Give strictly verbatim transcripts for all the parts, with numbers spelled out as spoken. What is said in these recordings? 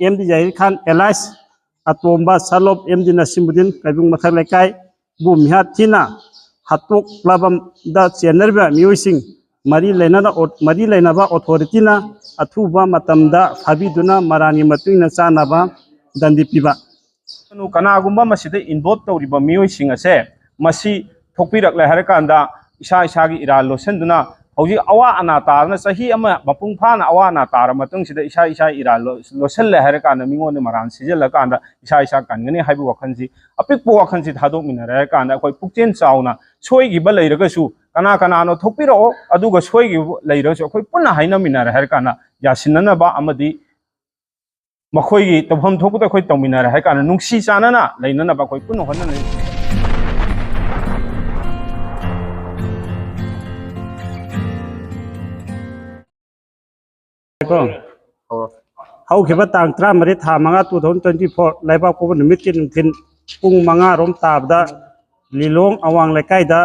M D Zahir Khan alias Atomba son of M D Nasimuddin, Keibung Mathak ꯂꯩꯀꯥꯏꯕꯨ ꯃꯤꯍꯥꯠ ꯊꯤꯅ ꯍꯥꯠꯇꯣꯛꯂꯕꯗ ꯆꯦꯟꯅꯔꯤꯕ ꯃꯤꯑꯣꯏꯁꯤꯡ ꯃꯔꯤ ꯂꯩꯅꯅ, ꯃꯔꯤ ꯂꯩꯅꯕ ꯑꯣꯊꯣꯔꯤꯇꯤꯅ ꯑꯊꯨꯕ ꯃꯇꯝꯗ ꯐꯥꯕꯤꯗꯨꯅ ꯃꯔꯥꯟꯒꯤ ꯃꯇꯨꯡ ꯏꯟꯅ ꯆꯥꯅꯕ ꯗꯟꯗꯤ ꯄꯤꯕ꯫ ꯀꯅꯥꯒꯨꯝꯕ ꯃꯁꯤꯗ involve ꯇꯧꯔꯤꯕ ꯃꯤꯑꯣꯏꯁꯤꯡ ꯑꯁꯦ ꯃꯁꯤ ꯊꯣꯛꯄꯤꯔꯛꯂꯦ ꯍꯥꯏꯔꯀꯥꯟꯗ ꯏꯁꯥ ꯏꯁꯥꯒꯤ ꯏꯔꯥꯜ ꯂꯣꯠꯁꯤꯟꯗꯨꯅ ꯍꯧꯖꯤꯛ ꯑꯋꯥ ꯑꯅꯥ ꯇꯥꯗꯅ ꯆꯍꯤ ꯑꯃ ꯃꯄꯨꯡ ꯐꯥꯅ ꯑꯋꯥ ꯑꯅꯥ ꯇꯥꯔ ꯃꯇꯨꯡꯁꯤꯗ ꯏꯁꯥ ꯏꯁꯥ ꯏꯔꯥꯜ ꯂꯣ-, ꯂꯣꯠꯁꯤꯜꯂꯦ ꯍꯥꯏꯔꯀꯥꯟꯗ ꯃꯤꯉꯣꯟꯗ ꯃꯔꯥꯟ ꯁꯤꯖꯤꯜꯂꯀꯥꯟꯗ ꯏꯁꯥ ꯏꯁꯥ ꯀꯟꯒꯅꯤ ꯍꯥꯏꯕ ꯋꯥꯈꯜꯁꯤ, ꯑꯄꯤꯛꯄ ꯋꯥꯈꯜꯁꯤ ꯊꯥꯗꯣꯛꯃꯤꯟꯅꯔꯦ ꯍꯥꯏꯔꯀꯥꯟꯗ ꯑꯩꯈꯣꯏ ꯄꯨꯛꯆꯦꯜ ꯆꯥꯎꯅ ꯁꯣꯏꯈꯤꯕ ꯂꯩꯔꯒꯁꯨ ꯀꯅꯥ ꯀꯅꯥꯅꯣ ꯊꯣꯛꯄꯤꯔꯛꯑꯣ, ꯑꯗꯨꯒ ꯁꯣꯏꯈꯤꯕ ꯂꯩꯔꯒꯁꯨ ꯑꯩꯈꯣꯏ ꯄꯨꯟꯅ ꯍꯥꯏꯅꯃꯤꯟꯅꯔꯦ ꯍꯥꯏꯔꯀꯥꯟꯗ ꯌꯥꯁꯤꯟꯅꯅꯕ ꯑꯃꯗꯤ ꯃꯈꯣꯏꯒꯤ ꯇꯧꯐꯝ ꯊꯣꯛꯄꯗ ꯑꯩꯈꯣꯏ ꯇꯧꯃꯤꯟꯅꯔꯦ ꯍꯥꯏ ꯀꯥꯟꯗ ꯅꯨꯡꯁꯤ ꯆꯥꯟꯅꯅ ꯂꯩꯅꯅꯕ ꯑꯩꯈꯣꯏ ꯄꯨꯟꯅ ꯍꯣꯠꯅꯅꯤ꯫ ꯀꯣ, ꯍꯧꯈꯤꯕ ꯇꯥꯡ ꯇꯔꯥꯃꯔꯤ ꯊꯥ ꯃꯉꯥ two thousand twenty four ꯂꯩꯕꯥꯛꯄꯣꯛꯄ ꯅꯨꯃꯤꯠꯀꯤ ꯅꯨꯡꯊꯤꯜ ꯄꯨꯡ ꯃꯉꯥ ꯔꯣꯝ ꯇꯥꯕꯗ ꯂꯤꯂꯣꯡ ꯑꯋꯥꯡ ꯂꯩꯀꯥꯏꯗ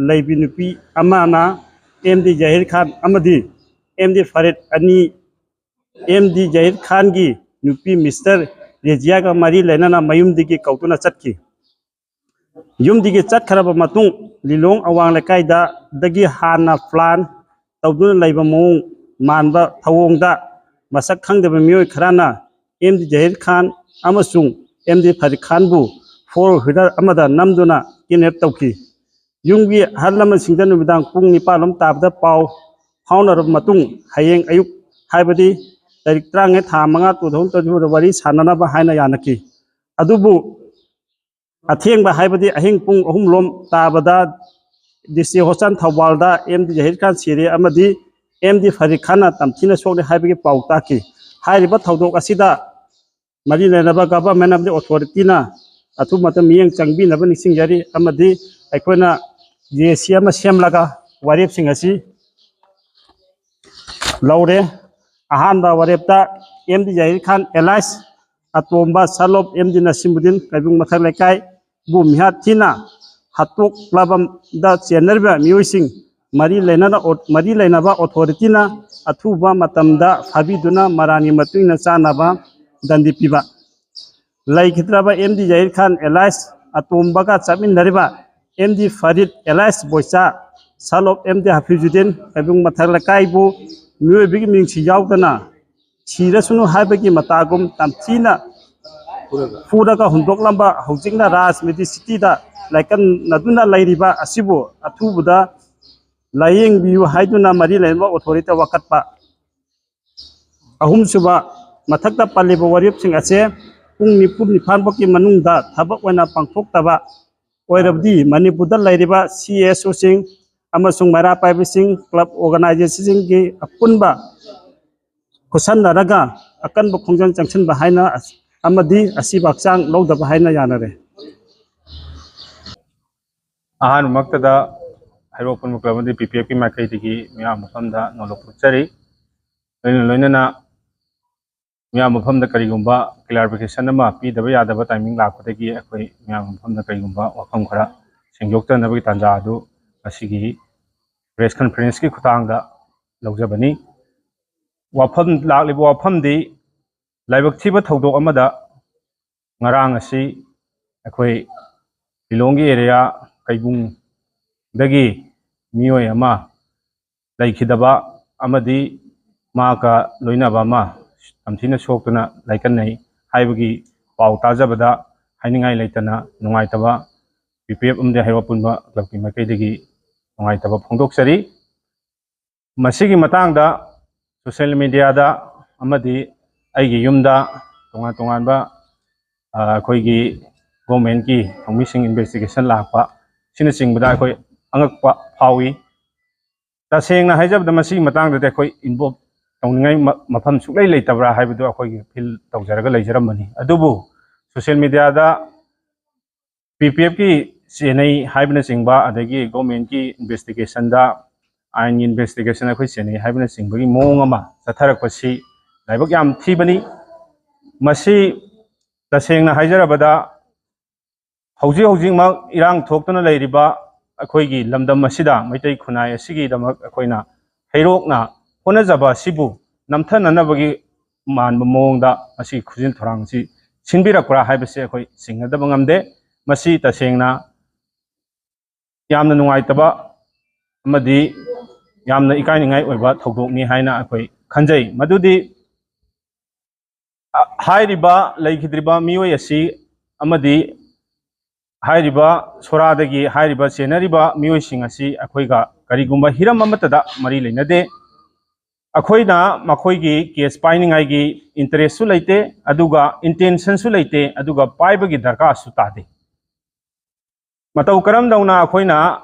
ꯂꯩꯕꯤ ꯅꯨꯄꯤ ꯑꯃꯅ ꯑꯦꯝ ꯗꯤ ꯖꯍꯤꯔ ꯈꯥꯟ ꯑꯃꯗꯤ ꯑꯦꯝ ꯗꯤ ꯐꯔꯤꯗ ꯑꯅꯤ ꯑꯦꯝ ꯗꯤ ꯖꯍꯤꯔ ꯈꯥꯟꯒꯤ ꯅꯨꯄꯤ ꯃꯤꯁꯇꯔ ꯔꯦꯖꯤꯌꯥꯒ ꯃꯔꯤ ꯂꯩꯅꯅ ꯃꯌꯨꯝꯗꯒꯤ ꯀꯧꯗꯨꯅ ꯆꯠꯈꯤ꯫ ꯌꯨꯝꯗꯒꯤ ꯆꯠꯈ꯭ꯔꯕ ꯃꯇꯨꯡ ꯂꯤꯂꯣꯡ ꯑꯋꯥꯡ ꯂꯩꯀꯥꯏꯗꯒꯤ ꯍꯥꯟꯅ plan ꯇꯧꯗꯨꯅ ꯂꯩꯕ ꯃꯑꯣꯡ ꯃꯥꯟꯕ ꯊꯧꯑꯣꯡꯗ ꯃꯁꯛ ꯈꯪꯗꯕ ꯃꯤꯑꯣꯏ ꯈꯔꯅ ꯑꯦꯝ ꯗꯤ ꯖꯍꯤꯔ ꯈꯥꯟ ꯑꯃꯁꯨꯡ ꯑꯦꯝ ꯗꯤ ꯐꯔꯤꯗ ꯈꯥꯟꯕꯨ four wheeler ꯑꯃꯗ ꯅꯝꯗꯨꯅ kidnap ꯇꯧꯈꯤ꯫ ꯌꯨꯝꯒꯤ ꯑꯍꯜ ꯂꯃꯟꯁꯤꯡꯗ ꯅꯨꯃꯤꯗꯥꯡ ꯄꯨꯡ ꯅꯤꯄꯥꯟ ꯂꯣꯝ ꯇꯥꯕꯗ ꯄꯥꯎ ꯐꯥꯎꯅꯔꯕ ꯃꯇꯨꯡ ꯍꯌꯦꯡ ꯑꯌꯨꯛ, ꯍꯥꯏꯕꯗꯤ ꯇꯥꯔꯤꯛ ꯇꯔꯥꯃꯉꯥ ꯊꯥ ꯃꯉꯥ two thousand twenty four ꯗ ꯋꯥꯔꯤ ꯁꯥꯟꯅꯅꯕ ꯍꯥꯏꯅ ꯌꯥꯅꯈꯤ꯫ ꯑꯗꯨꯕꯨ ꯑꯊꯦꯡꯕ, ꯍꯥꯏꯕꯗꯤ ꯑꯍꯤꯡ ꯄꯨꯡ ꯑꯍꯨꯝ ꯂꯣꯝ ꯇꯥꯕꯗ ꯗꯤ ꯁꯤ ꯍꯣꯁꯄꯤꯇꯥꯜ ꯊꯧꯕꯥꯜꯗ ꯑꯦꯝ ꯗꯤ ꯖꯍꯤꯔ ꯈꯥꯟ ꯁꯤꯔꯦ ꯑꯃꯗꯤ ꯑꯦꯝ ꯗꯤ ꯐꯔꯤꯗ ꯈꯥꯟꯅ ꯇꯝꯊꯤꯅ ꯁꯣꯛꯂꯦ ꯍꯥꯏꯕꯒꯤ ꯄꯥꯎ ꯇꯥꯈꯤ꯫ ꯍꯥꯏꯔꯤꯕ ꯊꯧꯗꯣꯛ ꯑꯁꯤꯗ ꯃꯔꯤ ꯂꯩꯅꯕ government ꯑꯃꯗꯤ authority ꯅ ꯑꯊꯨꯕ ꯃꯇꯝ ꯃꯤꯠꯌꯦꯡ ꯆꯪꯕꯤꯅꯕ ꯅꯤꯡꯁꯤꯡꯖꯔꯤ ꯑꯃꯗꯤ ꯑꯩꯈꯣꯏꯅ ꯖꯦ ꯑꯦ ꯁꯤ ꯑꯃ ꯁꯦꯝꯂꯒ ꯋꯥꯔꯦꯞꯁꯤꯡ ꯑꯁꯤ ꯂꯧꯔꯦ꯫ ꯑꯍꯥꯟꯕ ꯋꯥꯔꯦꯞꯇ M D Zahir Khan alias Atomba son of M D Nasimuddin, Keibung Mathak ꯂꯩꯀꯥꯏꯕꯨ ꯃꯤꯍꯥꯠ ꯊꯤꯅ ꯍꯥꯠꯇꯣꯛꯂꯕꯗ ꯆꯦꯟꯅꯔꯤꯕ ꯃꯤꯑꯣꯏꯁꯤꯡ ꯃꯔꯤ ꯂꯩꯅꯅ, ꯃꯔꯤ ꯂꯩꯅꯕ authority ꯅ ꯑꯊꯨꯕ ꯃꯇꯝꯗ ꯐꯥꯕꯤꯗꯨꯅ ꯃꯔꯥꯟꯒꯤ ꯃꯇꯨꯡ ꯏꯟꯅ ꯆꯥꯅꯕ ꯗꯟꯗꯤ ꯄꯤꯕ꯫ ꯂꯩꯈꯤꯗ꯭ꯔꯕ M D Zahir Khan alias ꯑꯇꯣꯝꯕꯒ ꯆꯠꯃꯤꯟꯅꯔꯤꯕ M D Farid alias Boicha, son of M D Hafizuddin, Keibung Mathak ꯂꯩꯀꯥꯏꯕꯨ ꯃꯤꯑꯣꯏꯕꯒꯤ ꯃꯤꯡꯁꯤ ꯌꯥꯎꯗꯅ ꯁꯤꯔꯁꯅꯨ ꯍꯥꯏꯕꯒꯤ ꯃꯇꯥꯒꯨꯝ ꯇꯝꯊꯤꯅ ꯐꯨꯔꯒ ꯍꯨꯟꯗꯣꯛꯂꯝꯕ, ꯍꯧꯖꯤꯛꯅ ꯔꯥꯖ ꯃꯦꯗꯤꯁꯤꯇꯤꯗ ꯂꯥꯏꯀꯠꯅꯗꯨꯅ ꯂꯩꯔꯤꯕ ꯑꯁꯤꯕꯨ ꯑꯊꯨꯕꯗ ꯂꯥꯌꯦꯡꯕꯤꯌꯨ ꯍꯥꯏꯗꯨꯅ ꯃꯔꯤ ꯂꯩꯅꯕ ꯑꯣꯊꯣꯔꯤꯇꯤꯗ ꯋꯥꯀꯠꯄ꯫ ꯑꯍꯨꯝꯁꯨꯕ, ꯃꯊꯛꯇ ꯄꯜꯂꯤꯕ ꯋꯥꯔꯦꯞꯁꯤꯡ ꯑꯁꯦ ꯄꯨꯡ ꯅꯤꯐꯨ ꯅꯤꯄꯥꯟ ꯐꯥꯎꯒꯤ ꯃꯅꯨꯡꯗ ꯊꯕꯛ ꯑꯣꯏꯅ ꯄꯥꯡꯊꯣꯛꯇꯕ ꯑꯣꯏꯔꯕꯗꯤ ꯃꯅꯤꯄꯨꯔꯗ ꯂꯩꯔꯤꯕ ꯁꯤ ꯑꯦꯁ ꯑꯣꯁꯤꯡ ꯑꯃꯁꯨꯡ ꯃꯩꯔꯥ ꯄꯥꯏꯕꯤꯁꯤꯡ, club organizationꯁꯤꯡꯒꯤ ꯑꯄꯨꯟꯕ ꯈꯨꯠꯁꯝꯅꯔꯒ ꯑꯀꯟꯕ ꯈꯣꯡꯖꯪ ꯆꯪꯁꯤꯟꯕ ꯍꯥꯏꯅ ꯑꯃꯗꯤ ꯑꯁꯤꯕ ꯍꯛꯆꯥꯡ ꯂꯧꯗꯕ ꯍꯥꯏꯅ ꯌꯥꯅꯔꯦ꯫ ꯑꯍꯥꯟꯕꯃꯛꯇꯗ ꯍꯩꯔꯣꯛ ꯑꯄꯨꯟꯕ club ꯑꯃꯗꯤ ꯄꯤ ꯄꯤ ꯑꯦꯐꯀꯤ ꯃꯥꯏꯀꯩꯗꯒꯤ ꯃꯤꯌꯥꯝ ꯃꯐꯝꯗ ꯅꯣꯂꯨꯛ ꯄꯨꯛꯆꯔꯤ꯫ ꯂꯣꯏꯅ ꯂꯣꯏꯅꯅ ꯃꯤꯌꯥꯝ ꯃꯐꯝꯗ ꯀꯔꯤꯒꯨꯝꯕ clarification ꯑꯃ ꯄꯤꯗꯕ ꯌꯥꯗꯕ timing ꯂꯥꯛꯄꯗꯒꯤ ꯑꯩꯈꯣꯏ ꯃꯤꯌꯥꯝ ꯃꯐꯝꯗ ꯀꯔꯤꯒꯨꯝꯕ ꯋꯥꯐꯝ ꯈꯔ ꯁꯦꯡꯗꯣꯛꯆꯅꯕꯒꯤ ꯇꯥꯟꯖꯥ ꯑꯗꯨ ꯉꯁꯤꯒꯤ press conferenceꯀꯤ ꯈꯨꯠꯊꯥꯡꯗ ꯂꯧꯖꯕꯅꯤ꯫ ꯋꯥꯐꯝ, ꯂꯥꯛꯂꯤꯕ ꯋꯥꯐꯝꯗꯤ ꯂꯥꯏꯕꯛ ꯊꯤꯕ ꯊꯧꯗꯣꯛ ꯑꯃꯗ ꯉꯔꯥꯡ ꯑꯁꯤ ꯑꯩꯈꯣꯏ ꯂꯤꯂꯣꯡꯒꯤ area ꯀꯩꯕꯨꯡꯗꯒꯤ ꯃꯤꯑꯣꯏ ꯑꯃ ꯂꯩꯈꯤꯗꯕ ꯑꯃꯗꯤ ꯃꯍꯥꯛꯀ ꯂꯣꯏꯅꯕ ꯑꯃ ꯇꯝꯊꯤꯅ ꯁꯣꯛꯇꯨꯅ ꯂꯥꯏꯀꯠꯅꯩ ꯍꯥꯏꯕꯒꯤ ꯄꯥꯎ ꯇꯥꯖꯕꯗ ꯍꯥꯏꯅꯤꯡꯉꯥꯏ ꯂꯩꯇꯅ ꯅꯨꯡꯉꯥꯏꯇꯕ ꯄꯤ ꯄꯤ ꯑꯦꯐ ꯑꯃꯗꯤ ꯍꯩꯔꯣꯛ ꯑꯄꯨꯟꯕ clubꯀꯤ ꯃꯥꯏꯀꯩꯗꯒꯤ ꯅꯨꯡꯉꯥꯏꯇꯕ ꯐꯣꯡꯗꯣꯛꯆꯔꯤ꯫ ꯃꯁꯤꯒꯤ ꯃꯇꯥꯡꯗ social mediaꯗ ꯑꯃꯗꯤ ꯑꯩꯒꯤ ꯌꯨꯝꯗ ꯇꯣꯉꯥꯟ ꯇꯣꯉꯥꯟꯕ, ꯑ, ꯑꯩꯈꯣꯏꯒꯤ governmentꯀꯤ ꯊꯧꯃꯤꯁꯤꯡ investigation ꯂꯥꯛꯄ ꯑꯁꯤꯅꯆꯤꯡꯕꯗ ꯑꯩꯈꯣꯏ ꯑꯉꯛꯄ ꯐꯥꯎꯏ꯫ ꯇꯁꯦꯡꯅ ꯍꯥꯏꯖꯕꯗ ꯃꯁꯤꯒꯤ ꯃꯇꯥꯡꯗꯗꯤ ꯑꯩꯈꯣꯏ involve ꯇꯧꯅꯤꯡꯉꯥꯏ ꯃ-, ꯃꯐꯝ ꯁꯨꯛꯂꯩ ꯂꯩꯇꯕ꯭ꯔꯥ ꯍꯥꯏꯕꯗꯨ ꯑꯩꯈꯣꯏꯒꯤ feel ꯇꯧꯖꯔꯒ ꯂꯩꯖꯔꯝꯕꯅꯤ꯫ ꯑꯗꯨꯕꯨ social mediaꯗ ꯄꯤ ꯄꯤ ꯑꯦꯐꯀꯤ ꯆꯦꯟꯅꯩ ꯍꯥꯏꯕꯅꯆꯤꯡꯕ, ꯑꯗꯒꯤ governmentꯀꯤ investigationꯗ, ꯑꯥꯏꯟꯒꯤ investigation ꯑꯩꯈꯣꯏ ꯆꯦꯟꯅꯩ ꯍꯥꯏꯕꯅꯆꯤꯡꯕꯒꯤ ꯃꯑꯣꯡ ꯑꯃ ꯆꯠꯊꯔꯛꯄꯁꯤ ꯂꯥꯏꯕꯛ ꯌꯥꯝ ꯊꯤꯕꯅꯤ꯫ ꯃꯁꯤ ꯇꯁꯦꯡꯅ ꯍꯥꯏꯖꯔꯕꯗ ꯍꯧꯖꯤꯛ ꯍꯧꯖꯤꯛꯃꯛ ꯏꯔꯥꯡ ꯊꯣꯛꯇꯨꯅ ꯂꯩꯔꯤꯕ ꯑꯩꯈꯣꯏꯒꯤ ꯂꯝꯗꯝ ꯑꯁꯤꯗ ꯃꯩꯇꯩ ꯈꯨꯟꯅꯥꯏ ꯑꯁꯤꯒꯤꯗꯃꯛ ꯑꯩꯈꯣꯏꯅ ꯍꯩꯔꯣꯛꯅ ꯍꯣꯠꯅꯖꯕ ꯑꯁꯤꯕꯨ ꯅꯝꯊꯅꯅꯕꯒꯤ ꯃꯥꯟꯕ ꯃꯑꯣꯡꯗ ꯃꯁꯤ ꯈꯨꯖꯤꯟ ꯊꯧꯔꯥꯡꯁꯤ ꯁꯤꯟꯕꯤꯔꯛꯄ꯭ꯔꯥ ꯍꯥꯏꯕꯁꯤ ꯑꯩꯈꯣꯏ ꯆꯤꯡꯅꯗꯕ ꯉꯝꯗꯦ꯫ ꯃꯁꯤ ꯇꯁꯦꯡꯅ ꯌꯥꯝꯅ ꯅꯨꯡꯉꯥꯏꯇꯕ ꯑꯃꯗꯤ ꯌꯥꯝꯅ ꯏꯀꯥꯏꯅꯤꯡꯉꯥꯏ ꯑꯣꯏꯕ ꯊꯧꯗꯣꯛꯅꯤ ꯍꯥꯏꯅ ꯑꯩꯈꯣꯏ ꯈꯟꯖꯩ꯫ ꯃꯗꯨꯗꯤ, ꯑ, ꯍꯥꯏꯔꯤꯕ ꯂꯩꯈꯤꯗ꯭ꯔꯤꯕ ꯃꯤꯑꯣꯏ ꯑꯁꯤ ꯑꯃꯗꯤ ꯍꯥꯏꯔꯤꯕ ꯁꯣꯔꯥꯗꯒꯤ ꯍꯥꯏꯔꯤꯕ ꯆꯦꯟꯅꯔꯤꯕ ꯃꯤꯑꯣꯏꯁꯤꯡ ꯑꯁꯤ ꯑꯩꯈꯣꯏꯒ ꯀꯔꯤꯒꯨꯝꯕ ꯍꯤꯔꯝ ꯑꯃꯠꯇꯗ ꯃꯔꯤ ꯂꯩꯅꯗꯦ꯫ ꯑꯩꯈꯣꯏꯅ ꯃꯈꯣꯏꯒꯤ ꯀꯦꯁ ꯄꯥꯏꯅꯤꯡꯉꯥꯏꯒꯤ ꯏꯟꯇꯔꯦꯁꯁꯨ ꯂꯩꯇꯦ, ꯑꯗꯨꯒ ꯏꯟꯇꯦꯟꯁꯟꯁꯨ ꯂꯩꯇꯦ, ꯑꯗꯨꯒ ꯄꯥꯏꯕꯒꯤ ꯗꯔꯀꯥꯔꯁꯨ ꯇꯥꯗꯦ꯫ ꯃꯇꯧ ꯀꯔꯝꯗꯧꯅ ꯑꯩꯈꯣꯏꯅ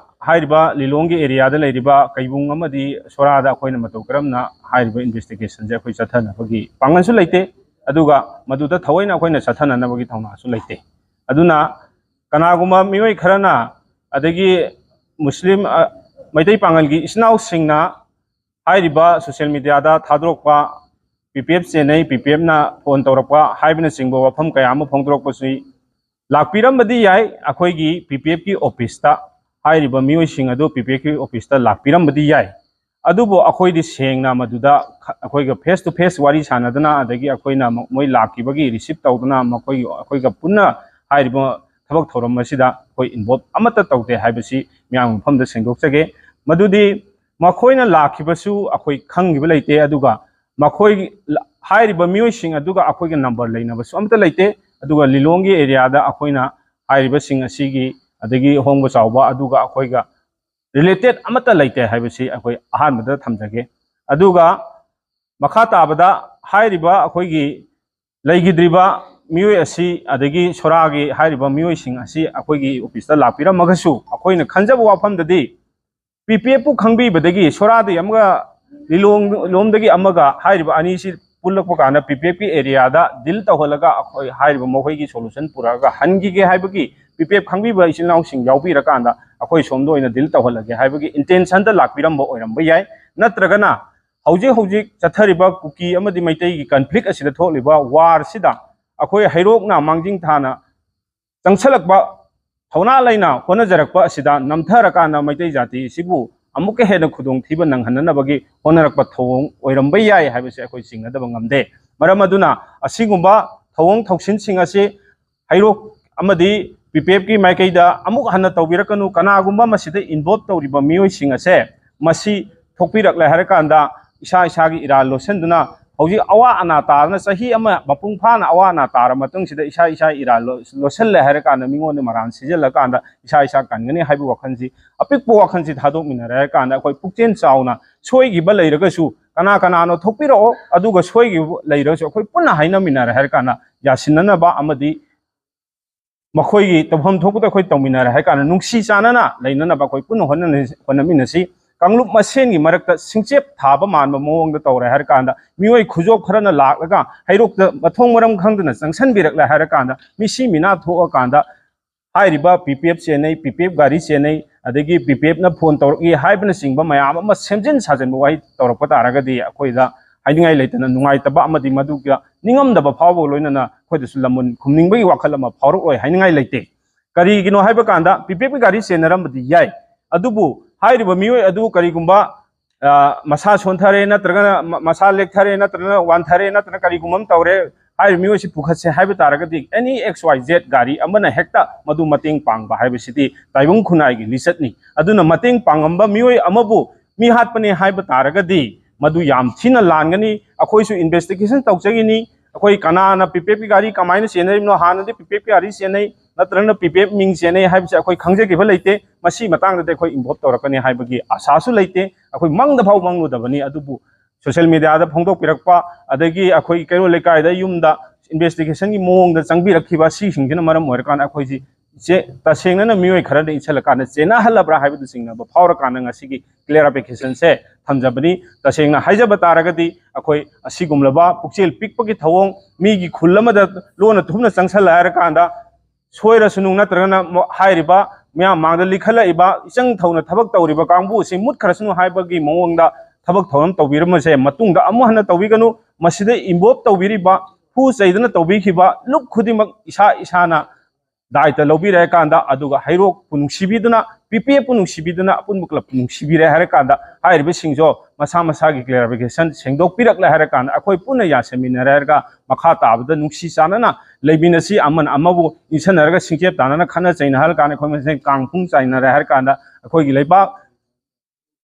ꯍꯥꯏꯔꯤꯕ ꯂꯤꯂꯣꯡꯒꯤ ꯑꯦꯔꯤꯌꯥꯗ ꯂꯩꯔꯤꯕ ꯀꯩꯕꯨꯡ ꯑꯃꯗꯤ ꯁꯣꯔꯥꯗ ꯑꯩꯈꯣꯏꯅ ꯃꯇꯧ ꯀꯔꯝꯅ ꯍꯥꯏꯔꯤꯕ ꯏꯟꯚꯦꯁꯇꯤꯒꯦꯁꯟꯁꯦ ꯑꯩꯈꯣꯏ ꯆꯠꯊꯅꯕꯒꯤ ꯄꯥꯡꯒꯜꯁꯨ ꯂꯩꯇꯦ, ꯑꯗꯨꯒ ꯃꯗꯨꯗ ꯊꯑꯣꯏꯅ ꯑꯩꯈꯣꯏꯅ ꯆꯠꯊꯅꯅꯕꯒꯤ ꯊꯧꯅꯥꯁꯨ ꯂꯩꯇꯦ꯫ ꯑꯗꯨꯅ ꯀꯅꯥꯒꯨꯝꯕ ꯃꯤꯑꯣꯏ ꯈꯔꯅ, ꯑꯗꯒꯤ ꯃꯨꯁꯂꯤꯝ, ꯑ, ꯃꯩꯇꯩ ꯄꯥꯉꯜꯒꯤ ꯏꯆꯤꯟ ꯏꯅꯥꯎꯁꯤꯡꯅ ꯍꯥꯏꯔꯤꯕ ꯁꯣꯁꯤꯌꯦꯜ ꯃꯤꯗꯤꯌꯥꯗ ꯊꯥꯗꯣꯔꯛꯄ, "ꯄꯤ ꯄꯤ ꯑꯦꯐ ꯆꯦꯟꯅꯩ, ꯄꯤ ꯄꯤ ꯑꯦꯐꯅ ꯐꯣꯟ ꯇꯧꯔꯛꯄ" ꯍꯥꯏꯕꯅꯆꯤꯡꯕ ꯋꯥꯐꯝ ꯀꯌꯥ ꯑꯃ ꯐꯣꯡꯗꯣꯔꯛꯄꯁꯤ ꯂꯥꯛꯄꯤꯔꯝꯕꯗꯤ ꯌꯥꯏ꯫ ꯑꯩꯈꯣꯏꯒꯤ ꯄꯤ ꯄꯤ ꯑꯦꯐꯀꯤ ꯑꯣꯐꯤꯁꯇ ꯍꯥꯏꯔꯤꯕ ꯃꯤꯑꯣꯏꯁꯤꯡ ꯑꯗꯨ ꯄꯤ ꯄꯤ ꯑꯦꯐꯀꯤ ꯑꯣꯐꯤꯁꯇ ꯂꯥꯛꯄꯤꯔꯝꯕꯗꯤ ꯌꯥꯏ꯫ ꯑꯗꯨꯕꯨ ꯑꯩꯈꯣꯏꯗꯤ ꯁꯦꯡꯅ ꯃꯗꯨꯗ ꯈ-, ꯑꯩꯈꯣꯏꯒ ꯐꯦꯁ ꯇꯨ ꯐꯦꯁ ꯋꯥꯔꯤ ꯁꯥꯟꯅꯗꯅ, ꯑꯗꯒꯤ ꯑꯩꯈꯣꯏꯅ ꯃ-, ꯃꯣꯏ ꯂꯥꯛꯈꯤꯕꯒꯤ ꯔꯤꯁꯤꯞ ꯇꯧꯗꯅ, ꯃꯈꯣꯏꯒꯤ, ꯑꯩꯈꯣꯏꯒ ꯄꯨꯟꯅ ꯍꯥꯏꯔꯤꯕ ꯊꯕꯛ ꯊꯧꯔꯝ ꯑꯁꯤꯗ ꯑꯩꯈꯣꯏ ꯏꯟꯚꯣꯜꯕ ꯑꯃꯠꯇ ꯇꯧꯗꯦ ꯍꯥꯏꯕꯁꯤ ꯃꯤꯌꯥꯝꯒꯤ ꯃꯐꯝꯗ ꯁꯦꯡꯗꯣꯛꯆꯒꯦ꯫ ꯃꯗꯨꯗꯤ ꯃꯈꯣꯏꯅ ꯂꯥꯛꯈꯤꯕꯁꯨ ꯑꯩꯈꯣꯏ ꯈꯪꯈꯤꯕ ꯂꯩꯇꯦ, ꯑꯗꯨꯒ ꯃꯈꯣꯏ ꯂ-, ꯍꯥꯏꯔꯤꯕ ꯃꯤꯑꯣꯏꯁꯤꯡ ꯑꯗꯨꯒ ꯑꯩꯈꯣꯏꯒ ꯅꯝꯕꯔ ꯂꯩꯅꯕꯁꯨ ꯑꯃꯠꯇ ꯂꯩꯇꯦ꯫ ꯑꯗꯨꯒ ꯂꯤꯂꯣꯡꯒꯤ ꯑꯦꯔꯤꯌꯥꯗ ꯑꯩꯈꯣꯏꯅ ꯍꯥꯏꯔꯤꯕꯁꯤꯡ ꯑꯁꯤꯒꯤ, ꯑꯗꯒꯤ ꯍꯣꯡꯕ ꯆꯥꯎꯕ ꯑꯗꯨꯒ ꯑꯩꯈꯣꯏꯒ ꯔꯤꯂꯦꯇꯦꯠ ꯑꯃꯠꯇ ꯂꯩꯇꯦ ꯍꯥꯏꯕꯁꯤ ꯑꯩꯈꯣꯏ ꯑꯍꯥꯟꯕꯗ ꯊꯝꯖꯒꯦ꯫ ꯑꯗꯨꯒ ꯃꯈꯥ ꯇꯥꯕꯗ ꯍꯥꯏꯔꯤꯕ ꯑꯩꯈꯣꯏꯒꯤ ꯂꯩꯈꯤꯗ꯭ꯔꯤꯕ ꯃꯤꯑꯣꯏ ꯑꯁꯤ, ꯑꯗꯒꯤ ꯁꯣꯔꯥꯒꯤ ꯍꯥꯏꯔꯤꯕ ꯃꯤꯑꯣꯏꯁꯤꯡ ꯑꯁꯤ ꯑꯩꯈꯣꯏꯒꯤ ꯑꯣꯐꯤꯁꯇ ꯂꯥꯛꯄꯤꯔꯝꯃꯒꯁꯨ, ꯑꯩꯈꯣꯏꯅ ꯈꯟꯖꯕ ꯋꯥꯐꯝꯗꯗꯤ ꯄꯤ ꯄꯤ ꯑꯦꯐꯄꯨ ꯈꯪꯕꯤꯕꯗꯒꯤ ꯁꯣꯔꯥꯗꯒꯤ ꯑꯃꯒ, ꯂꯤꯂꯣꯡ ꯂꯣꯝꯗꯒꯤ ꯑꯃꯒ, ꯍꯥꯏꯔꯤꯕ ꯑꯅꯤꯁꯤ ꯄꯨꯜꯂꯛꯄ ꯀꯥꯟꯗ ꯄꯤ ꯄꯤ ꯑꯦꯐꯀꯤ ꯑꯦꯔꯤꯌꯥꯗ ꯗꯤꯜ ꯇꯧꯍꯜꯂꯒ ꯑꯩꯈꯣꯏ ꯍꯥꯏꯔꯤꯕ ꯃꯈꯣꯏꯒꯤ ꯁꯣꯂꯨꯁꯟ ꯄꯨꯔꯛꯑꯒ ꯍꯟꯈꯤꯒꯦ ꯍꯥꯏꯕꯒꯤ, ꯄꯤ ꯄꯤ ꯑꯦꯐ ꯈꯪꯕꯤꯕ ꯏꯆꯤꯜ ꯏꯅꯥꯎꯁꯤꯡ ꯌꯥꯎꯕꯤꯔꯀꯥꯟꯗ ꯑꯩꯈꯣꯏ ꯁꯣꯝꯗ ꯑꯣꯏꯅ ꯗꯤꯜ ꯇꯧꯍꯜꯂꯒꯦ ꯍꯥꯏꯕꯒꯤ ꯏꯟꯇꯦꯟꯁꯟꯗ ꯂꯥꯛꯄꯤꯔꯝꯕ ꯑꯣꯏꯔꯝꯕ ꯌꯥꯏ꯫ ꯅꯠꯇ꯭ꯔꯒꯅ ꯍꯧꯖꯤꯛ ꯍꯧꯖꯤꯛ ꯆꯠꯊꯔꯤꯕ ꯀꯨꯀꯤ ꯑꯃꯗꯤ ꯃꯩꯇꯩꯒꯤ ꯀꯟꯐ꯭ꯂꯤꯛ ꯑꯁꯤꯗ ꯊꯣꯛꯂꯤꯕ ꯋꯥꯔꯁꯤꯗ ꯑꯩꯈꯣꯏ ꯍꯩꯔꯣꯛꯅ ꯃꯥꯡꯖꯤꯟ ꯊꯥꯅ ꯆꯪꯁꯜꯂꯛꯄ, ꯊꯧꯅꯥ ꯂꯩꯅ ꯍꯣꯠꯅꯖꯔꯛꯄ ꯑꯁꯤꯗ ꯅꯝꯊꯔꯀꯥꯟꯗ ꯃꯩꯇꯩ ꯖꯥꯇꯤ ꯑꯁꯤꯕꯨ ꯑꯃꯨꯛꯀ ꯍꯦꯟꯅ ꯈꯨꯗꯣꯡꯊꯤꯕ ꯅꯪꯍꯟꯅꯅꯕꯒꯤ ꯍꯣꯠꯅꯔꯛꯄ ꯊꯧꯑꯣꯡ ꯑꯣꯏꯔꯝꯕ ꯌꯥꯏ ꯍꯥꯏꯕꯁꯤ ꯑꯩꯈꯣꯏ ꯆꯤꯡꯅꯗꯕ ꯉꯝꯗꯦ꯫ ꯃꯔꯝ ꯑꯗꯨꯅ ꯑꯁꯤꯒꯨꯝꯕ ꯊꯧꯑꯣꯡ ꯊꯧꯁꯤꯟꯁꯤꯡ ꯑꯁꯤ ꯍꯩꯔꯣꯛ ꯑꯃꯗꯤ ꯄꯤ ꯄꯤ ꯑꯦꯐꯀꯤ ꯃꯥꯏꯀꯩꯗ ꯑꯃꯨꯛ ꯍꯟꯅ ꯇꯧꯕꯤꯔꯛꯀꯅꯨ꯫ ꯀꯅꯥꯒꯨꯝꯕ ꯃꯁꯤꯗ ꯏꯟꯚꯣꯜꯕ ꯇꯧꯔꯤꯕ ꯃꯤꯑꯣꯏꯁꯤꯡ ꯑꯁꯦ ꯃꯁꯤ ꯊꯣꯛꯄꯤꯔꯛꯂꯦ ꯍꯥꯏꯔꯀꯥꯟꯗ ꯏꯁꯥ ꯏꯁꯥꯒꯤ ꯏꯔꯥꯜ ꯂꯣꯠꯁꯤꯟꯗꯨꯅ ꯍꯧꯖꯤꯛ ꯑꯋꯥ ꯑꯅꯥ ꯇꯥꯗꯅ ꯆꯍꯤ ꯑꯃ ꯃꯄꯨꯡ ꯐꯥꯅ ꯑꯋꯥ ꯑꯅꯥ ꯇꯥꯔ ꯃꯇꯨꯡꯁꯤꯗ ꯏꯁꯥ ꯏꯁꯥ ꯏꯔꯥꯜ ꯂꯣ-, ꯂꯣꯠꯁꯤꯜꯂꯦ ꯍꯥꯏꯔꯀꯥꯟꯗ ꯃꯤꯉꯣꯟꯗ ꯃꯔꯥꯟ ꯁꯤꯖꯤꯜꯂꯀꯥꯟꯗ ꯏꯁꯥ ꯏꯁꯥ ꯀꯟꯒꯅꯤ ꯍꯥꯏꯕ ꯋꯥꯈꯜꯁꯤ, ꯑꯄꯤꯛꯄ ꯋꯥꯈꯜꯁꯤ ꯊꯥꯗꯣꯛꯃꯤꯟꯅꯔꯦ ꯍꯥꯏꯔꯀꯥꯟꯗ ꯑꯩꯈꯣꯏ ꯄꯨꯛꯆꯦꯜ ꯆꯥꯎꯅ ꯁꯣꯏꯈꯤꯕ ꯂꯩꯔꯒꯁꯨ ꯀꯅꯥ ꯀꯅꯥꯅꯣ ꯊꯣꯛꯄꯤꯔꯛꯑꯣ, ꯑꯗꯨꯒ ꯁꯣꯏꯈꯤꯕ ꯂꯩꯔꯒꯁꯨ ꯑꯩꯈꯣꯏ ꯄꯨꯟꯅ ꯍꯥꯏꯅꯃꯤꯟꯅꯔꯦ ꯍꯥꯏꯔꯀꯥꯟꯗ ꯌꯥꯁꯤꯟꯅꯅꯕ ꯑꯃꯗꯤ ꯃꯈꯣꯏꯒꯤ ꯇꯧꯐꯝ ꯊꯣꯛꯄꯗ ꯑꯩꯈꯣꯏ ꯇꯧꯃꯤꯟꯅꯔꯦ ꯍꯥꯏ ꯀꯥꯟꯗ ꯅꯨꯡꯁꯤ ꯆꯥꯟꯅꯅ ꯂꯩꯅꯅꯕ ꯑꯩꯈꯣꯏ ꯄꯨꯟꯅ ꯍꯣꯠꯅ-, ꯍꯣꯠꯅꯃꯤꯟꯅꯁꯤ꯫ ꯀꯥꯡꯂꯨꯞ ꯃꯁꯦꯟꯒꯤ ꯃꯔꯛꯇ ꯁꯤꯡꯆꯦꯞ ꯊꯥꯕ ꯃꯥꯟꯕ ꯃꯑꯣꯡꯗ ꯇꯧꯔꯦ ꯍꯥꯏꯔ ꯀꯥꯟꯗ ꯃꯤꯑꯣꯏ ꯈꯨꯖꯣꯞ ꯈꯔꯅ ꯂꯥꯛꯂꯒ ꯍꯩꯔꯣꯛꯇ ꯃꯊꯣꯡ ꯃꯔꯝ ꯈꯪꯗꯅ ꯆꯪꯁꯤꯟꯕꯤꯔꯛꯂꯦ ꯍꯥꯏꯔ ꯀꯥꯟꯗ ꯃꯤꯁꯤ ꯃꯤꯅꯥ ꯊꯣꯛꯑꯀꯥꯟꯗ ꯍꯥꯏꯔꯤꯕ ꯄꯤ ꯄꯤ ꯑꯦꯐ ꯆꯦꯟꯅꯩ, ꯄꯤ ꯄꯤ ꯑꯦꯐ ꯒꯥꯔꯤ ꯆꯦꯟꯅꯩ, ꯑꯗꯒꯤ ꯄꯤ ꯄꯤ ꯑꯦꯐꯅ ꯐꯣꯟ ꯇꯧꯔꯛꯏ ꯍꯥꯏꯕꯅꯆꯤꯡꯕ ꯃꯌꯥꯝ ꯑꯃ ꯁꯦꯝꯖꯤꯟ ꯁꯥꯖꯤꯟꯕ ꯋꯥꯍꯩ ꯇꯧꯔꯛꯄ ꯇꯥꯔꯒꯗꯤ ꯑꯩꯈꯣꯏꯗ ꯍꯥꯏꯅꯤꯡꯉꯥꯏ ꯂꯩꯇꯅ ꯅꯨꯡꯉꯥꯏꯇꯕ ꯑꯃꯗꯤ ꯃꯗꯨꯒ ꯅꯤꯡꯉꯝꯗꯕ ꯐꯥꯎꯕꯒ ꯂꯣꯏꯅꯅ ꯑꯩꯈꯣꯏꯗꯁꯨ ꯂꯃꯟ ꯈꯨꯝꯅꯤꯡꯕꯒꯤ ꯋꯥꯈꯜ ꯑꯃ ꯐꯥꯎꯔꯛꯂꯣꯏ ꯍꯥꯏꯅꯤꯡꯉꯥꯏ ꯂꯩꯇꯦ꯫ ꯀꯔꯤꯒꯤꯅꯣ ꯍꯥꯏꯕ ꯀꯥꯟꯗ ꯄꯤ ꯄꯤ ꯑꯦꯐꯀꯤ ꯒꯥꯔꯤ ꯆꯦꯟꯅꯔꯝꯕꯗꯤ ꯌꯥꯏ, ꯑꯗꯨꯕꯨ ꯍꯥꯏꯔꯤꯕ ꯃꯤꯑꯣꯏ ꯑꯗꯨ ꯀꯔꯤꯒꯨꯝꯕ ꯑ, ꯃꯁꯥ ꯁꯣꯟꯊꯔꯦ ꯅꯠꯇ꯭ꯔꯒꯅ ꯃ-, ꯃꯁꯥ ꯂꯦꯛꯊꯔꯦ ꯅꯠꯇ꯭ꯔꯒꯅ ꯋꯥꯟꯊꯔꯦ ꯅꯠꯇ꯭ꯔꯒ ꯀꯔꯤꯒꯨꯝꯕ ꯑꯃ ꯇꯧꯔꯦ, ꯍꯥꯏꯔꯤꯕ ꯃꯤꯑꯣꯏꯁꯤ ꯄꯨꯈꯠꯁꯦ ꯍꯥꯏꯕ ꯇꯥꯔꯒꯗꯤ ꯑꯦꯅꯤ ꯑꯦꯛꯁ ꯋꯥꯏ ꯖꯦꯠ ꯒꯥꯔꯤ ꯑꯃꯅ ꯍꯦꯛꯇ ꯃꯗꯨ ꯃꯇꯦꯡ ꯄꯥꯡꯕ ꯍꯥꯏꯕꯁꯤꯗꯤ ꯇꯥꯏꯕꯪ ꯈꯨꯟꯅꯥꯏꯒꯤ ꯂꯤꯆꯠꯅꯤ꯫ ꯑꯗꯨꯅ ꯃꯇꯦꯡ ꯄꯥꯡꯉꯝꯕ ꯃꯤꯑꯣꯏ ꯑꯃꯕꯨ ꯃꯤ ꯍꯥꯠꯄꯅꯦ ꯍꯥꯏꯕ ꯇꯥꯔꯒꯗꯤ ꯃꯗꯨ ꯌꯥꯝ ꯊꯤꯅ ꯂꯥꯟꯒꯅꯤ꯫ ꯑꯩꯈꯣꯏꯁꯨ ꯏꯟꯚꯦꯁꯇꯤꯒꯦꯁꯟ ꯇꯧꯖꯒꯅꯤ꯫ ꯑꯩꯈꯣꯏ ꯀꯅꯥꯅ ꯄꯤ ꯄꯤ ꯑꯦꯐꯀꯤ ꯒꯥꯔꯤ ꯀꯃꯥꯏꯅ ꯆꯦꯟꯅꯔꯤꯕꯅꯣ, ꯍꯥꯟꯅꯗꯤ ꯄꯤ ꯄꯤ ꯑꯦꯐꯀꯤ ꯒꯥꯔꯤ ꯆꯦꯟꯅꯩ ꯅꯠꯇ꯭ꯔꯒꯅ ꯄꯤ ꯄꯤ ꯑꯦꯐ ꯃꯤꯡ ꯆꯦꯟꯅꯩ ꯍꯥꯏꯕꯁꯦ ꯑꯩꯈꯣꯏ ꯈꯪꯖꯈꯤꯕ ꯂꯩꯇꯦ꯫ ꯃꯁꯤ ꯃꯇꯥꯡꯗꯗꯤ ꯑꯩꯈꯣꯏ ꯏꯟꯚꯣꯜꯕ ꯇꯧꯔꯛꯀꯅꯤ ꯍꯥꯏꯕꯒꯤ ꯑꯥꯁꯥꯁꯨ ꯂꯩꯇꯦ꯫ ꯑꯩꯈꯣꯏ ꯃꯪꯗ ꯐꯥꯎ ꯃꯪꯂꯨꯗꯕꯅꯤ꯫ ꯑꯗꯨꯕꯨ ꯁꯣꯁꯤꯌꯦꯜ ꯃꯦꯗꯤꯌꯥꯗ ꯐꯣꯡꯗꯣꯛꯄꯤꯔꯛꯄ, ꯑꯗꯒꯤ ꯑꯩꯈꯣꯏ ꯀꯩꯔꯣꯜ ꯂꯩꯀꯥꯏꯗ ꯌꯨꯝꯗ ꯏꯟꯚꯦꯁꯇꯤꯒꯦꯁꯟꯒꯤ ꯃꯑꯣꯡꯗ ꯆꯪꯕꯤꯔꯛꯈꯤꯕ, ꯁꯤꯁꯤꯡꯁꯤꯅ ꯃꯔꯝ ꯑꯣꯏꯔꯀꯥꯟꯗ ꯑꯩꯈꯣꯏꯁꯤ ꯆꯦ-, ꯇꯁꯦꯡꯅꯅ ꯃꯤꯑꯣꯏ ꯈꯔꯗ ꯏꯟꯁꯤꯜꯂꯀꯥꯟꯗ ꯆꯦꯟꯅꯍꯜꯂꯕ꯭ꯔꯥ ꯍꯥꯏꯕꯗꯨ ꯆꯤꯡꯅꯕ ꯐꯥꯎꯔꯀꯥꯟꯗ ꯉꯁꯤꯒꯤ ꯀ꯭ꯂꯦꯔꯤꯐꯤꯀꯦꯁꯟꯁꯦ ꯊꯝꯖꯕꯅꯤ꯫ ꯇꯁꯦꯡꯅ ꯍꯥꯏꯖꯕ ꯇꯥꯔꯒꯗꯤ ꯑꯩꯈꯣꯏ ꯑꯁꯤꯒꯨꯝꯂꯕ ꯄꯨꯛꯆꯦꯜ ꯄꯤꯛꯄꯒꯤ ꯊꯧꯑꯣꯡ, ꯃꯤꯒꯤ ꯈꯨꯜ ꯑꯃꯗ ꯂꯣꯟꯅ ꯊꯨꯞꯅ ꯆꯪꯁꯜꯂꯦ ꯍꯥꯏꯔꯀꯥꯟꯗ ꯁꯣꯏꯔꯁꯅꯨ ꯅꯠꯇ꯭ꯔꯒꯅ ꯃ-, ꯍꯥꯏꯔꯤꯕ ꯃꯤꯌꯥꯝ ꯃꯥꯡꯗ ꯂꯤꯈꯠꯂꯛꯏꯕ ꯏꯆꯪ ꯊꯧꯅ ꯊꯕꯛ ꯇꯧꯔꯤꯕ ꯀꯥꯡꯕꯨ ꯑꯁꯤ ꯃꯨꯠꯈ꯭ꯔꯁꯅꯨ ꯍꯥꯏꯕꯒꯤ ꯃꯑꯣꯡꯗ ꯊꯕꯛ ꯊꯧꯔꯝ ꯇꯧꯕꯤꯔꯝꯕꯁꯦ ꯃꯇꯨꯡꯗ ꯑꯃꯨꯛ ꯍꯟꯅ ꯇꯧꯕꯤꯒꯅꯨ꯫ ꯃꯁꯤꯗ ꯏꯟꯚꯣꯜꯕ ꯇꯧꯕꯤꯔꯤꯕ, ꯐꯨ ꯆꯩꯗꯅ ꯇꯧꯕꯤꯈꯤꯕ ꯂꯨꯞ ꯈꯨꯗꯤꯡꯃꯛ ꯏꯁꯥ ꯏꯁꯥꯅ ꯗꯥꯏꯇ ꯂꯧꯕꯤꯔꯦ ꯍꯥꯏꯔ ꯀꯥꯟꯗ, ꯑꯗꯨꯒ ꯍꯩꯔꯣꯛꯄꯨ ꯅꯨꯡꯁꯤꯕꯤꯗꯨꯅ, ꯄꯤ ꯄꯤ ꯑꯦꯐꯄꯨ ꯅꯨꯡꯁꯤꯕꯤꯗꯨꯅ, ꯑꯄꯨꯟꯕ ꯀ꯭ꯂꯕꯄꯨ ꯅꯨꯡꯁꯤꯕꯤꯔꯦ ꯍꯥꯏꯔ ꯀꯥꯟꯗ, ꯍꯥꯏꯔꯤꯕꯁꯤꯡꯁꯨ ꯃꯁꯥ ꯃꯁꯥꯒꯤ ꯀ꯭ꯂꯦꯔꯤꯐꯤꯀꯦꯁꯟ ꯁꯦꯡꯗꯣꯛꯄꯤꯔꯛꯂꯦ ꯍꯥꯏꯔ ꯀꯥꯟꯗ, ꯑꯩꯈꯣꯏ ꯄꯨꯟꯅ ꯌꯥꯁꯦꯃꯤꯟꯅꯔꯦ ꯍꯥꯏꯔꯒ ꯃꯈꯥ ꯇꯥꯕꯗ ꯅꯨꯡꯁꯤ ꯆꯥꯟꯅꯅ ꯂꯩꯃꯤꯟꯅꯁꯤ, ꯑꯃꯅ ꯑꯃꯕꯨ ꯏꯟꯁꯟꯅꯔꯒ ꯁꯤꯡꯆꯦꯞ ꯇꯥꯟꯅꯅ ꯈꯠꯅ ꯆꯩꯅꯍꯜꯂ ꯀꯥꯟꯗ ꯑꯩꯈꯣꯏ ꯃꯁꯦꯟ ꯀꯥꯡ ꯄꯨꯡ ꯆꯥꯏꯅꯔꯦ ꯍꯥꯏꯔ ꯀꯥꯟꯗ, ꯑꯩꯈꯣꯏꯒꯤ ꯂꯩꯕꯥꯛ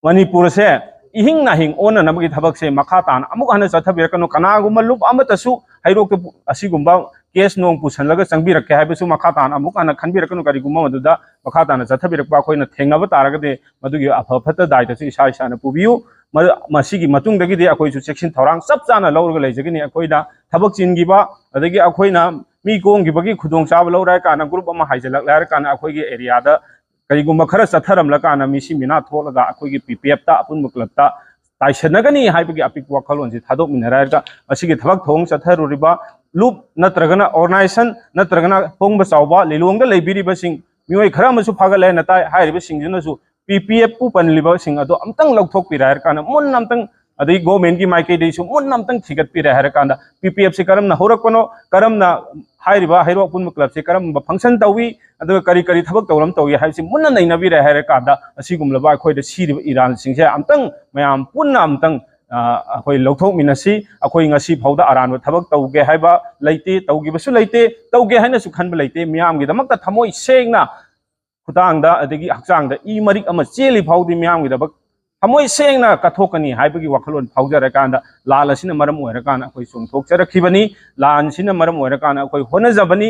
ꯃꯅꯤꯄꯨꯔꯁꯦ ꯏꯍꯤꯡ ꯅꯥꯍꯤꯡ ꯑꯣꯟꯅꯅꯕꯒꯤ ꯊꯕꯛꯁꯦ ꯃꯈꯥ ꯇꯥꯅ ꯑꯃꯨꯛ ꯍꯟꯅ ꯆꯠꯊꯕꯤꯔꯛꯀꯅꯨ꯫ ꯀꯅꯥꯒꯨꯝꯕ ꯂꯨꯞ ꯑꯃꯠꯇꯁꯨ ꯍꯩꯔꯣꯛꯇ ꯄꯨ-, ꯑꯁꯤꯒꯨꯝꯕ ꯀꯦꯁ ꯅꯣꯡ ꯄꯨꯁꯜꯂꯒ ꯆꯪꯕꯤꯔꯛꯀꯦ ꯍꯥꯏꯕꯁꯨ ꯃꯈꯥ ꯇꯥꯅ ꯑꯃꯨꯛ ꯍꯟꯅ ꯈꯟꯕꯤꯔꯛꯀꯅꯨ꯫ ꯀꯔꯤꯒꯨꯝꯕ ꯃꯗꯨꯗ ꯃꯈꯥ ꯇꯥꯅ ꯆꯠꯊꯕꯤꯔꯛꯄ ꯑꯩꯈꯣꯏꯅ ꯊꯦꯡꯅꯕ ꯇꯥꯔꯒꯗꯤ, ꯃꯗꯨꯒꯤ ꯑꯐ ꯐꯠꯇ ꯗꯥꯏꯇꯁꯨ ꯏꯁꯥ ꯏꯁꯥꯅ ꯄꯨꯕꯤꯌꯨ꯫ ꯃ-, ꯃꯁꯤꯒꯤ ꯃꯇꯨꯡꯗꯒꯤꯗꯤ ꯑꯩꯈꯣꯏꯁꯨ ꯆꯦꯛꯁꯤꯟ ꯊꯧꯔꯥꯡ ꯆꯞ ꯆꯥꯅ ꯂꯧꯔꯒ ꯂꯩꯖꯒꯅꯤ꯫ ꯑꯩꯈꯣꯏꯅ ꯊꯕꯛ ꯆꯤꯟꯈꯤꯕ, ꯑꯗꯒꯤ ꯑꯩꯈꯣꯏꯅ ꯃꯤ ꯀꯣꯝꯈꯤꯕꯒꯤ ꯈꯨꯗꯣꯡꯆꯥꯕ ꯂꯧꯔꯦ ꯍꯥꯏꯔ ꯀꯥꯟꯗ, ꯒ꯭ꯔꯨꯞ ꯑꯃ ꯍꯥꯏꯖꯤꯜꯂꯛꯂꯦ ꯍꯥꯏꯔ ꯀꯥꯟꯗ, ꯑꯩꯈꯣꯏꯒꯤ ꯑꯦꯔꯤꯌꯥꯗ ꯀꯔꯤꯒꯨꯝꯕ ꯈꯔ ꯆꯠꯊꯔꯝꯂꯀꯥꯟꯗ ꯃꯤꯁꯤ ꯃꯤꯅꯥ ꯊꯣꯛꯂꯒ ꯑꯩꯈꯣꯏꯒꯤ ꯄꯤ ꯄꯤ ꯑꯦꯐꯇ, ꯑꯄꯨꯟꯕ ꯀ꯭ꯂꯕꯇ ꯇꯥꯏꯁꯟꯅꯒꯅꯤ ꯍꯥꯏꯕꯒꯤ ꯑꯄꯤꯛꯄ ꯋꯥꯈꯜꯂꯣꯟꯁꯤ ꯊꯥꯗꯣꯛꯃꯤꯟꯅꯔꯒ, ꯃꯁꯤꯒꯤ ꯊꯕꯛ ꯊꯧꯑꯣꯡ ꯆꯠꯊꯔꯨꯔꯤꯕ ꯂꯨꯞ ꯅꯠꯇ꯭ꯔꯒꯅ ꯑꯣꯔꯒꯅꯥꯏꯖꯦꯁꯟ ꯅꯠꯇ꯭ꯔꯒꯅ ꯄꯣꯡꯕ ꯆꯥꯎꯕ ꯂꯤꯂꯣꯡꯗ ꯂꯩꯕꯤꯔꯤꯕꯁꯤꯡ, ꯃꯤꯑꯣꯏ ꯈꯔ ꯑꯃꯁꯨ ꯐꯥꯒꯠꯂꯦ ꯍꯥꯏꯅ ꯇꯥꯏ꯫ ꯍꯥꯏꯔꯤꯕꯁꯤꯡꯁꯤꯅꯁꯨ ꯄꯤ ꯄꯤ ꯑꯦꯐꯄꯨ ꯄꯟꯂꯤꯕꯁꯤꯡ ꯑꯗꯣ ꯑꯝꯇꯪ ꯂꯧꯊꯣꯛꯄꯤꯔꯦ ꯍꯥꯏꯔ ꯀꯥꯟꯗ, ꯃꯨꯟꯅ ꯑꯝꯇꯪ, ꯑꯗꯒꯤ ꯒꯣꯔꯃꯦꯟꯒꯤ ꯃꯥꯏꯀꯩꯗꯒꯤꯁꯨ ꯃꯨꯟꯅ ꯑꯝꯇꯪ ꯊꯤꯒꯠꯄꯤꯔꯦ ꯍꯥꯏꯔ ꯀꯥꯟꯗ, ꯄꯤ ꯄꯤ ꯑꯦꯐꯁꯤ ꯀꯔꯝꯅ ꯍꯧꯔꯛꯄꯅꯣ, ꯀꯔꯝꯅ ꯍꯥꯏꯔꯤꯕ ꯍꯩꯔꯣꯛ ꯑꯄꯨꯟꯕ ꯀ꯭ꯂꯕꯁꯤ ꯀꯔꯝꯕ ꯐꯪꯁꯟ ꯇꯧꯏ, ꯑꯗꯨꯒ ꯀꯔꯤ ꯀꯔꯤ ꯊꯕꯛ ꯇꯧꯔꯝ ꯇꯧꯏ ꯍꯥꯏꯕꯁꯤ ꯃꯨꯟꯅ ꯅꯩꯅꯕꯤꯔꯦ ꯍꯥꯏꯔ ꯀꯥꯟꯗ, ꯑꯁꯤꯒꯨꯝꯂꯕ ꯑꯩꯈꯣꯏꯗ ꯁꯤꯔꯤꯕ ꯏꯔꯥꯟꯁꯤꯡꯁꯦ ꯑꯝꯇꯪ ꯃꯌꯥꯝ ꯄꯨꯟꯅ ꯑꯝꯇꯪ, ꯑ, ꯑꯩꯈꯣꯏ ꯂꯧꯊꯣꯛꯃꯤꯟꯅꯁꯤ꯫ ꯑꯩꯈꯣꯏ ꯉꯁꯤ ꯐꯥꯎꯗ ꯑꯔꯥꯟꯕ ꯊꯕꯛ ꯇꯧꯒꯦ ꯍꯥꯏꯕ ꯂꯩꯇꯦ, ꯇꯧꯈꯤꯕꯁꯨ ꯂꯩꯇꯦ, ꯇꯧꯒꯦ ꯍꯥꯏꯅꯁꯨ ꯈꯟꯕ ꯂꯩꯇꯦ꯫ ꯃꯤꯌꯥꯝꯒꯤꯗꯃꯛꯇ ꯊꯃꯣꯏ ꯁꯦꯡꯅ ꯈꯨꯗꯥꯡꯗ ꯑꯗꯒꯤ ꯍꯛꯆꯥꯡꯗ ꯏ ꯃꯔꯤꯛ ꯑꯃ ꯆꯦꯜꯂꯤ ꯐꯥꯎꯗꯤ ꯃꯤꯌꯥꯝꯒꯤꯗꯃꯛ ꯊꯃꯣꯏ ꯁꯦꯡꯅ ꯀꯠꯊꯣꯛꯀꯅꯤ ꯍꯥꯏꯕꯒꯤ ꯋꯥꯈꯜꯂꯣꯟ ꯐꯥꯎꯖꯔꯀꯥꯟꯗ, ꯂꯥꯟ ꯑꯁꯤꯅ ꯃꯔꯝ ꯑꯣꯏꯔꯀꯥꯟꯗ ꯑꯩꯈꯣꯏ ꯆꯣꯡꯊꯣꯛꯆꯔꯛꯈꯤꯕꯅꯤ꯫ ꯂꯥꯟꯁꯤꯅ ꯃꯔꯝ ꯑꯣꯏꯔꯀꯥꯟꯗ ꯑꯩꯈꯣꯏ ꯍꯣꯠꯅꯖꯕꯅꯤ꯫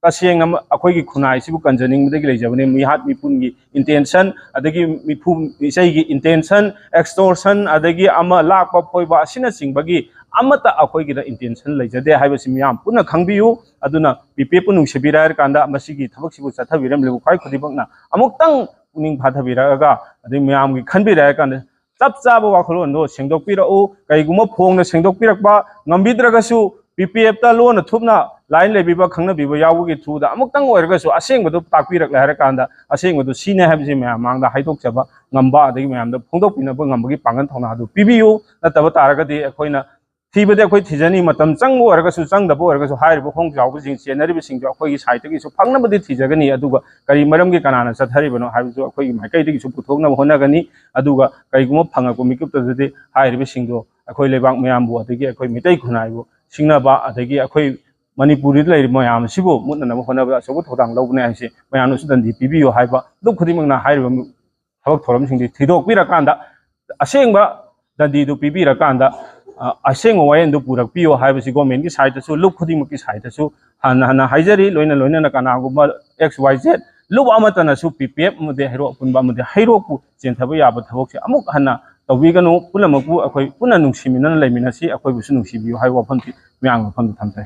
ꯇꯁꯦꯡꯅ ꯃ-, ꯑꯩꯈꯣꯏꯒꯤ ꯈꯨꯟꯅꯥꯏꯁꯤꯕꯨ ꯀꯟꯖꯅꯤꯡꯕꯗꯒꯤ ꯂꯩꯖꯕꯅꯤ꯫ ꯃꯤꯍꯥꯠ ꯃꯤꯄꯨꯟꯒꯤ ꯏꯟꯇꯦꯟꯁꯟ, ꯑꯗꯒꯤ ꯃꯤꯐꯨ ꯃꯤꯆꯩꯒꯤ ꯏꯟꯇꯦꯟꯁꯟ, ꯑꯦꯛꯁꯇꯣꯔꯁꯟ, ꯑꯗꯒꯤ ꯑꯃ ꯂꯥꯛꯄ ꯐꯣꯏꯕ ꯑꯁꯤꯅꯆꯤꯡꯕꯒꯤ ꯑꯃꯠꯇ ꯑꯩꯈꯣꯏꯒꯤꯗ ꯏꯟꯇꯦꯟꯁꯟ ꯂꯩꯖꯗꯦ ꯍꯥꯏꯕꯁꯤ ꯃꯤꯌꯥꯝ ꯄꯨꯟꯅ ꯈꯪꯕꯤꯌꯨ꯫ ꯑꯗꯨꯅ ꯄꯤ ꯄꯤ ꯑꯦꯐꯄꯨ ꯅꯨꯡꯁꯤꯕꯤꯔꯦ ꯍꯥꯏꯔ ꯀꯥꯟꯗ, ꯃꯁꯤꯒꯤ ꯊꯕꯛꯁꯤꯕꯨ ꯆꯠꯊꯕꯤꯔꯝꯂꯤꯕ ꯈ꯭ꯋꯥꯏ ꯈꯨꯗꯤꯡꯃꯛꯅ ꯑꯃꯨꯛꯇꯪ ꯄꯨꯛꯅꯤꯡ ꯐꯥꯊꯕꯤꯔꯛꯑꯒ, ꯑꯗꯩ ꯃꯌꯥꯝꯒꯤ ꯈꯟꯕꯤꯔꯦ ꯍꯥꯏꯔ ꯀꯥꯟꯗ, ꯆꯞ ꯆꯥꯕ ꯋꯥꯈꯜꯂꯣꯟꯗꯣ ꯁꯦꯡꯗꯣꯛꯄꯤꯔꯛꯎ꯫ ꯀꯔꯤꯒꯨꯝꯕ ꯐꯣꯡꯅ ꯁꯦꯡꯗꯣꯛꯄꯤꯔꯛꯄ ꯉꯝꯕꯤꯗ꯭ꯔꯒꯁꯨ, ꯄꯤ ꯄꯤ ꯑꯦꯐꯇ ꯂꯣꯟꯅ ꯊꯨꯞꯅ ꯂꯥꯏꯟ ꯂꯩꯕꯤꯕ ꯈꯪꯅꯕꯤꯕ ꯌꯥꯎꯕꯒꯤ ꯊ꯭ꯔꯨꯗ ꯑꯃꯨꯛꯇꯪ ꯑꯣꯏꯔꯒꯁꯨ ꯑꯁꯦꯡꯕꯗꯨ ꯇꯥꯛꯄꯤꯔꯛꯂꯦ ꯍꯥꯏꯔ ꯀꯥꯟꯗ, ꯑꯁꯦꯡꯕꯗꯨ ꯁꯤꯅꯦ ꯍꯥꯏꯕꯁꯤ ꯃꯌꯥꯝ ꯃꯥꯡꯗ ꯍꯥꯏꯗꯣꯛꯆꯕ ꯉꯝꯕ, ꯑꯗꯒꯤ ꯃꯌꯥꯝꯗ ꯐꯣꯡꯗꯣꯛꯄꯤꯅꯕ ꯉꯝꯕꯒꯤ ꯄꯥꯡꯒꯜ ꯊꯧꯅꯥ ꯑꯗꯨ ꯄꯤꯕꯤꯌꯨ꯫ ꯅꯠꯇꯕ ꯇꯥꯔꯒꯗꯤ ꯑꯩꯈꯣꯏꯅ ꯊꯤꯕꯗꯤ ꯑꯩꯈꯣꯏ ꯊꯤꯖꯅꯤ, ꯃꯇꯝ ꯆꯪꯕ ꯑꯣꯏꯔꯒꯁꯨ ꯆꯪꯗꯕ ꯑꯣꯏꯔꯒꯁꯨ ꯍꯥꯏꯔꯤꯕ ꯈꯣꯡꯖꯥꯎꯕꯁꯤꯡ ꯆꯦꯟꯅꯔꯤꯕꯁꯤꯡꯗꯣ ꯑꯩꯈꯣꯏꯒꯤ ꯁꯥꯏꯠꯇꯒꯤꯁꯨ ꯐꯪꯅꯕꯗꯤ ꯊꯤꯖꯒꯅꯤ꯫ ꯑꯗꯨꯒ ꯀꯔꯤ ꯃꯔꯝꯒꯤ ꯀꯅꯥꯅ ꯆꯠꯊꯔꯤꯕꯅꯣ ꯍꯥꯏꯕꯗꯨ ꯑꯩꯈꯣꯏꯒꯤ ꯃꯥꯏꯀꯩꯗꯒꯤꯁꯨ ꯄꯨꯊꯣꯛꯅꯕ ꯍꯣꯠꯅꯒꯅꯤ꯫ ꯑꯗꯨꯒ ꯀꯔꯤꯒꯨꯝꯕ ꯐꯪꯉꯛꯄ ꯃꯤꯀꯨꯞꯇꯗꯗꯤ ꯍꯥꯏꯔꯤꯕꯁꯤꯡꯗꯣ ꯑꯩꯈꯣꯏ ꯂꯩꯕꯥꯛ ꯃꯤꯌꯥꯝꯕꯨ, ꯑꯗꯒꯤ ꯑꯩꯈꯣꯏ ꯃꯤꯇꯩ ꯈꯨꯟꯅꯥꯏꯕꯨ ꯁꯤꯡꯅꯕ, ꯑꯗꯒꯤ ꯑꯩꯈꯣꯏ ꯃꯅꯤꯄꯨꯔꯗ ꯂꯩꯔꯤꯕ ꯃꯌꯥꯝ ꯑꯁꯤꯕꯨ ꯃꯨꯠꯅꯅꯕ ꯍꯣꯠꯅꯕꯗ ꯑꯆꯧꯕ ꯊꯧꯗꯥꯡ ꯂꯧꯕꯅꯦ ꯍꯥꯏꯁꯤ ꯃꯌꯥꯝꯅꯁꯨ ꯗꯟꯗꯤ ꯄꯤꯕꯤꯌꯨ ꯍꯥꯏꯕ꯫ ꯂꯨꯞ ꯈꯨꯗꯤꯡꯃꯛꯅ ꯍꯥꯏꯔꯤꯕ ꯊꯕꯛ ꯊꯧꯔꯝꯁꯤꯡꯁꯤ ꯊꯤꯗꯣꯛꯄꯤꯔꯀꯥꯟꯗ, ꯑꯁꯦꯡꯕ ꯗꯟꯗꯤꯗꯨ ꯄꯤꯕꯤꯔꯀꯥꯟꯗ, ꯑ, ꯑꯁꯦꯡꯕ ꯋꯥꯌꯦꯜꯗꯨ ꯄꯨꯔꯛꯄꯤꯌꯨ ꯍꯥꯏꯕꯁꯤ ꯒꯣꯔꯃꯦꯟꯒꯤ ꯁꯥꯏꯠꯇꯁꯨ, ꯂꯨꯞ ꯈꯨꯗꯤꯡꯃꯛꯀꯤ ꯁꯥꯏꯠꯇꯁꯨ ꯍꯟꯅ ꯍꯟꯅ ꯍꯥꯏꯖꯔꯤ꯫ ꯂꯣꯏꯅ ꯂꯣꯏꯅꯅ ꯀꯅꯥꯒꯨꯝꯕ X Y Z ꯂꯨꯞ ꯑꯃꯠꯇꯅꯁꯨ P P F ꯑꯃꯗꯤ ꯍꯩꯔꯣꯛ ꯑꯄꯨꯟꯕ ꯑꯃꯗꯤ ꯍꯩꯔꯣꯛꯄꯨ ꯆꯦꯟꯊꯕ ꯌꯥꯕ ꯊꯕꯛꯁꯦ ꯑꯃꯨꯛ ꯍꯟꯅ ꯇꯧꯕꯤꯒꯅꯨ꯫ ꯄꯨꯝꯅꯃꯛꯄꯨ ꯑꯩꯈꯣꯏ ꯄꯨꯟꯅ ꯅꯨꯡꯁꯤꯃꯤꯟꯅꯅ ꯂꯩꯃꯤꯟꯅꯁꯤ꯫ ꯑꯩꯈꯣꯏꯕꯨꯁꯨ ꯅꯨꯡꯁꯤꯕꯤꯌꯨ ꯍꯥꯏꯕ ꯋꯥꯐꯝꯁꯤ ꯃꯌꯥꯝꯒꯤ ꯃꯐꯝꯗ ꯊꯝꯖꯔꯤ꯫